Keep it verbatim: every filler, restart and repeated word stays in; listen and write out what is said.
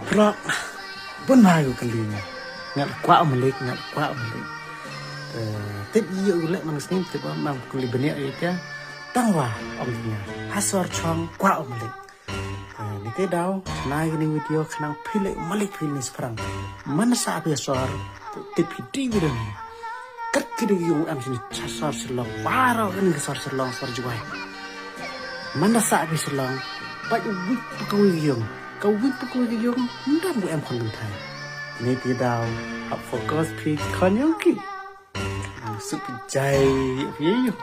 Prok, bun ma ïa u kylli nga. Nga kwah u Malik, nga kwah u Malik. Eh, tip ïa u leh man sngim tip ba mam kylli bniah ïa tia. Tang wa ong nga. Ha sor chong kwah u Malik. Eh, ni te daw, na ïa ni video khnang phi leh u Malik phi ni sprang. Man sa phi sor, tip phi di video ni. Kat ki dei yung am sini cha sor Shillong. Waro kan ki sor Shillong sor Jowai. Man da sa ki Shillong. Pat u wit pa ka wi yung. Ka wit pa ka wi yung. Ndam bu em khon kan thai. Ni ti daw. Hap focus phi khon yung ki. Ang sup jai phi yung.